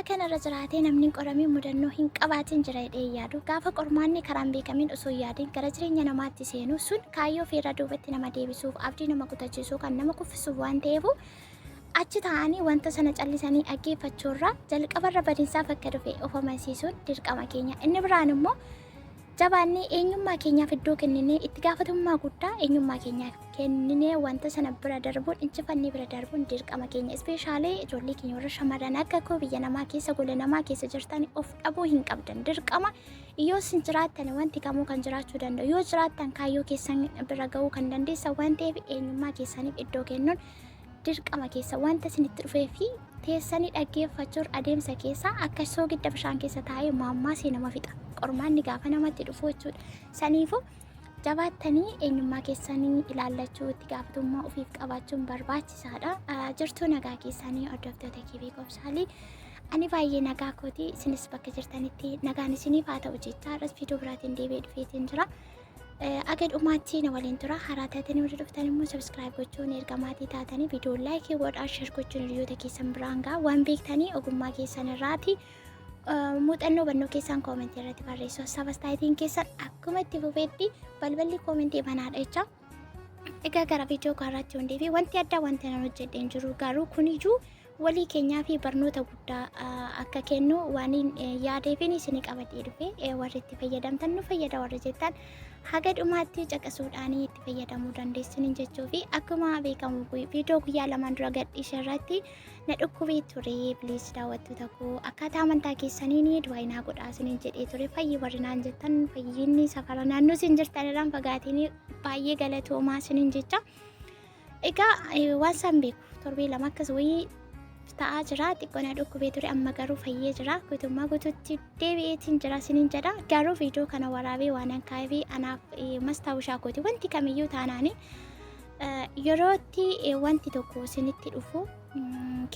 kanarra jiraatee namni hin qoramiin mudannoo hin qabaatin jira jedhee hin yaadu. Gaafa qormaanni karaa hin beekamiin osoo hin yaadin gara jireenya namaatti seenu sun kaayyoo ofiirra duubatti nama deebisuuf, abdii nama kutachiisuu, kan nama kuffisuuf waan ta'eefu achi taa'anii wanta sana callisanii dhaggeeffachuurra jalqabarra badinsaaf akka dhufe of amansiisuun dirqama keenya. Inni biraan immoo jabaannee eenyummaa keenyaaf iddoo kenninee itti gaafatamummaa guddaa eenyummaa keenyaaf kenninee wanta sana bira darbuun injifannee bira darbuun dirqama keenya. Ispeeshaalee ijoollee keenya warra shamarran akka koo biyya namaa keessa gola namaa keessa jirtan of dhabuu hin qabdan. Dirqama yoo isin jiraattan wanti kamuu kan jiraachuu danda'u. Yoo jiraattan kaayyoo keessan bira ga'uu kan dandeessan waan ta'eef eenyummaa keessaniif iddoo kennuun dirqama keessa wanta isinitti dhufee fi teessanii dhaggeeffachuun adeemsa keessa akka soogidda bishaan keessa taa'ee maammaasee nama fixa. Qormaanni gaafa namatti dhufu jechuudha. Saniifuu jabaattanii eenyummaa keessanii ilaallachuu itti gaafatamummaa ofiif qabaachuun barbaachisaadha. Jirtuu nagaa keessanii hordoftoota kiibii qobsaalii. Ani baay'ee nagaa kooti isinis bakka jirtanitti nagaan isiniif haa ta'u jecha har'as viidiyoo biraatiin deebi'ee dhufeetiin jira. Aga dhumaatti na waliin tura. Haaraa taatanii warri dhuftan immoo subscribe gochuun erga maatii taatanii viidiyoo laayikii godhaa share gochuun hiriyoota keessan biraan ga'a. Waan beektanii ogummaa keessan irraati muuxannoo hubannoo keessan koomentii irratti barreessu. Hassaab astaayitiin keessan akkuma itti fufeetti balballi koomentii banaadha jecha. Egaa gara viidiyoo kaarraatti hundee fi wanti addaa wanti nan hojjedhe hin jiru garuu kuniyyuu walii keenyaa fi barnoota guddaa akka kennu waan yaadeefin isin qabadhee dhufe warri itti fayyadamtan nu fayyada warri jettan haga dhumaatti caqasuudhaan itti fayyadamuu dandeessanii jechuu fi akkuma beekamu viidiyoo guyyaa lamaan dura gadhiise irratti na dhukkubee ture please daawwattoota koo akkaataa amantaa keessaniin du'aa naa godhaa isiniin jedhee ture fayyi warri naan jettan fayyinni safara naannoo isin jirtan irraan fagaatiin baay'ee galatoomaa isiniin jecha. Egaa waan isaan beeku torbee 2 akkas wayii ta'aa jira xiqqoo na dhukkubee ture amma garuu fayyee jira guutummaa guutuutti deebi'eetiin jira isiniin jedha garuu viidiyoo kana waraabee waan an kaa'eef anaaf mastaawushaa kooti wanti kamiyyuu taanaani yerootti wanti tokko isinitti dhufu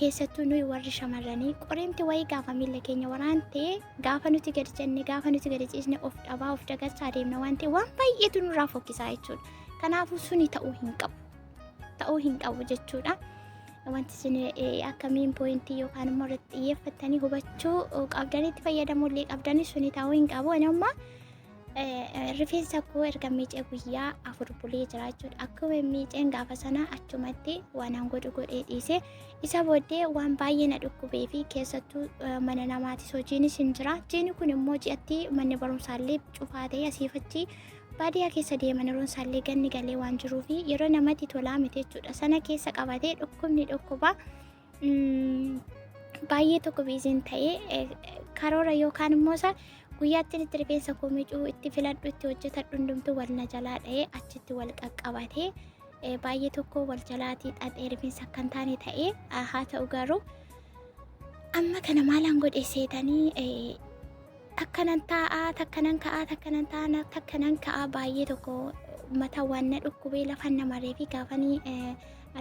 keessattuu nuyi warri shamarranii qoreemti wayii gaafa miila keenya waraantee gaafa nuti gadi jenne gaafa nuti gadi ciisne of dhabaa of dagachaa deemna waan ta'e waan baay'eetu nurraa fokkisaa jechuudha. Kanaafuu suni ta'uu hin qabu. Ta'uu hin qabu jechuudha. Wanti isin akkamiin pooyintii yookaan immoo irratti xiyyeeffattanii hubachuu qabdanii itti fayyadamuu illee qabdanii suni ta'uu hin qabu. Ani amma rifeensa koo erga miicee guyyaa 4 bulee jira jechuudha. Akkuma miiceen gaafa sana achumatti waan an godhu godhee dhiise. Isa booddee waan baay'ee na dhukkubee fi keessattuu mana namaatis hojiinis hin jira. Jiini kun immoo ji'atti manni barumsaallee cufaa ta'e asiif achi Baadiyaa keessa deeman yeroon isaallee ganni galee waan jiruufi yeroo namatti tolaa miti jechuudha. Sana keessa qabatee dhukkubni dhukkuba baay'ee tokko biiziin ta'ee karoora yookaan immoo isa guyyaatti itti rifeensa koo miicuu itti filadhu itti hojjetadhu hundumtuu wal na jalaa dha'ee achitti wal qaqqabatee baay'ee tokko wal jalaatii xaxee rifeensa akka hin taane ta'ee haa ta'u garuu amma kana maalaan godhe seetanii takka nan taa'aa takka nan ka'aa takka nan taa'aa takka nan ka'aa baay'ee tokko mataa waan na dhukkubee lafan na maree fi gaafanii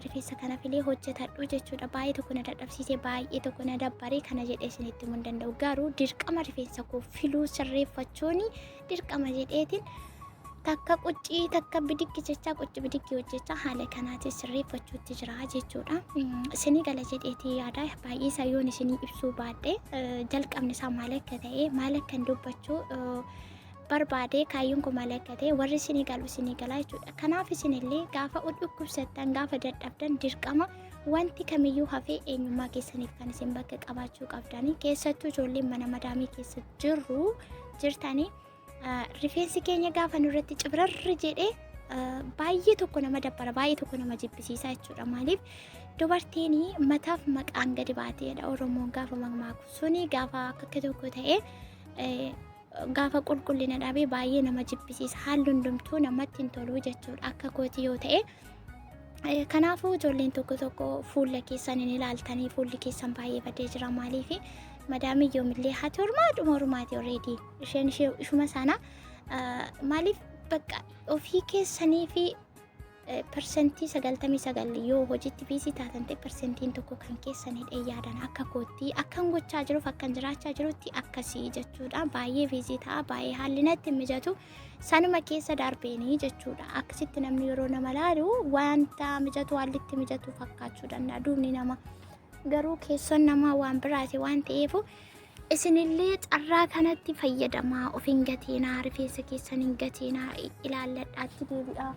rifeensa kana filee hojjetadhu jechuudha. Baay'ee tokko na dadhabsiise baay'ee tokko na dabbaree kana jedhee isinitti himuu hin danda'u. Garuu dirqama rifeensa koo filuu sirreeffachuun dirqama jedheetiin takka quccii takka bidikki jechaa qucci bidikki hojjechaa haala kanaatiin sirreeffachuutti jira jechuudha. Isinii gala jedheetii yaada baay'ee isaa yoon isinii ibsuu baadhe jalqabni isaa maal akka ta'e maal akka hin dubbachuu barbaade kaayyoon koo maal akka ta'e warri isinii galu isinii galaa jechuudha. Kanaaf isinillee gaafa dhukkubsattan gaafa dadhabdan dirqama wanti kamiyyuu hafee eenyummaa keessaniif kan isin bakka qabaachuu qabdanii keessattuu ijoolleen mana madaamii keessa jirru jirtanii. Rifeensi keenya gaafa nurratti cibrarri jedhee baay'ee tokko nama dabbara baay'ee tokko nama jibbisiisa jechuudha. Maaliif dubartiin mataaf maqaan gadi baateedha Oromoon gaafa mamaaku suni gaafa akka tokko ta'e gaafa qulqullina dhabee baay'ee nama jibbisiisa. Haalli hundumtuu namatti hin tolu jechuudha akka kooti yoo ta'e. Kanaafuu ijoolleen tokko tokko fuula keessan hin ilaaltanii fuulli keessan baay'ee badee jira maaliif madaamii yoomillee haati ormaa dhuma ormaati already isheen ishee ishuma sana maaliif bakka ofii keessanii fi persentii 99 yoo hojiitti biizii taatan ta'e persentiin tokko kan keessanidha yaadan akka kootti akkan gochaa jiruuf akkan jiraachaa jirutti akkasii jechuudha baay'ee biizii ta'a baay'ee haalli natti hin mijatu sanuma keessa darbeenii jechuudha. Akkasitti namni yeroo nama laalu wanta mijatu haalli itti mijatu fakkaachuu danda'a duubni nama. Garuu keessoon namaa waan biraati waan ta'eef isinillee carraa kanatti fayyadamaa of hin gatiinaa rifeensa keessan hin gatiinaa ilaalladhaatti deebi'aa.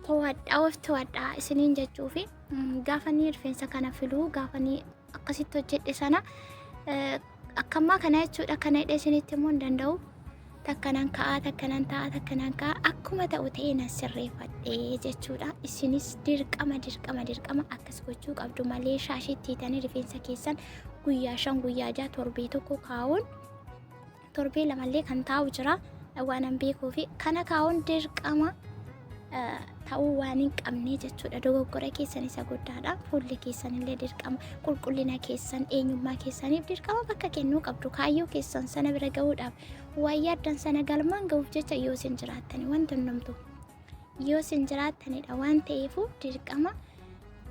To'adhaa of to'adhaa isiniin jechuufi gaafanii rifeensa kana filuu gaafanii akkasitti hojjedhe sana akkammaa kana jechuudha kana hidhee isinitti immoo hin danda'u. Takka nan ka'aa takka nan ta'a takka nan ka'aa akkuma ta'u ta'ee nan sirreeffadhe jechuudha. Isinis dirqama dirqama dirqama akkas gochuu qabdu malee shaashiitti hiitanii rifeensa keessan guyyaa 5 guyyaa 6 torbee tokko kaa'uun torbee lamallee kan taa'u jira waan an beekuu fi kana kaa'uun dirqama ta'uu waan hin qabne jechuudha. Dogoggora keessan isa guddaadha. Fuulli keessan illee dirqama qulqullina keessan eenyummaa keessaniif dirqama bakka kennuu qabdu. Kaayyoo keessan sana bira gahuudhaaf waan yaaddan sana galmaan gahuuf jecha yoo isin jiraattani wanti hundumtu yoo isin jiraattanidha waan ta'eefu dirqama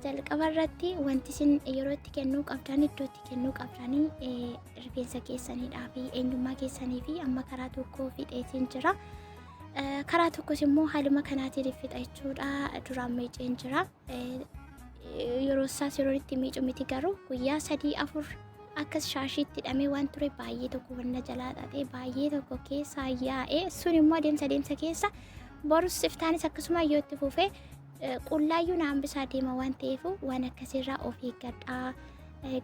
jalqaba irratti wanti isin yeroo itti kennuu qabdan iddoo itti kennuu qabdanii rifeensa keessaniidhaa fi eenyummaa keessanii fi amma karaa tokko fixeetiin jira. Karaa tokkos immoo haaluma kanaatiin fixa jechuudha. Duraan miiceen jira. Yeroo isaas yeroo itti miicu miti garuu guyyaa 3 4 akkas shaashiitti hidhamee waan ture baay'ee tokko wanna jalaa xaxee baay'ee tokko keessaa yaa'ee sun immoo adeemsa adeemsa keessa borus iftaanis akkasuma yoo itti fufee qullaayyuu na hambisaa deema waan ta'eef waan akkasiirraa of eeggadhaa.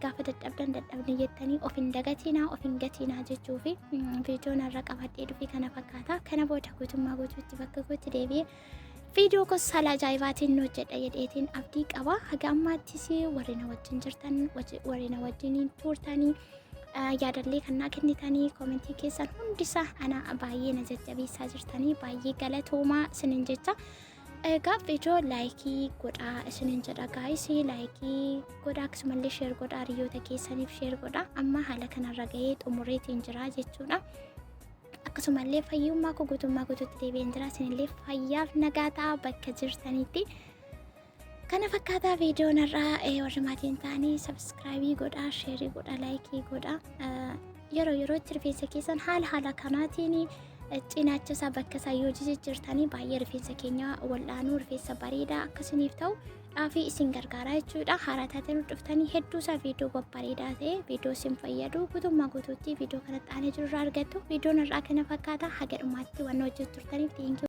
Gaafa dadhabdan dadhabne jettanii of hin dagatinaa of hin gatinaa jechuu fi viidiyoon har'a qabadhee dhufe kana fakkaata. Kana booda guutummaa guutuutti bakka kootti deebi'ee viidiyoo gosa haala ajaa'ibaatiin nu hojjedha jedheetiin abdii qaba. Haga ammaattis warri na wajjin jirtan warri na wajjin turtanii yaadallee kan naa kennitanii koomentii keessan hundisaa ana baay'ee na jajjabeessaa jirtanii baay'ee galatoomaa isinin jecha. Egaa viidiyoo laayikii godhaa isinin jedha gaayisii laayikii godhaa akkasumallee sheer godhaa hiriyoota keessaniif sheer godhaa amma haala kanarra gahee xumureetiin jira jechuudha. Akkasumallee fayyummaa koo guutummaa guutuutti deebi'een jira isinillee fayyaaf nagaa ta'a bakka jirtanitti. Kana fakkaataa viidiyoon har'aa warri maatiin ta'anii sabiskiraayibii godhaa sheerii godhaa laayikii godhaa yeroo yerootti rifeensa keessan haala haala kanaatiin cinaacha isaa bakka isaa yoo jijjiirtanii baay'ee rifeensa keenya wal'aanuu rifeensa bareedaa akkasiniif ta'u dhaafii isin gargaaraa jechuudha. Haaraa taatee dhuftanii hedduu isaa viidiyoo babbareedaa ta'e viidiyoo isin fayyadu guutummaa guutuutti viidiyoo kanatti aanee jiru irraa argattu. Viidiyoon har'aa kana fakkaata haga dhumaatti waan hojjetu turtaniif teenkii.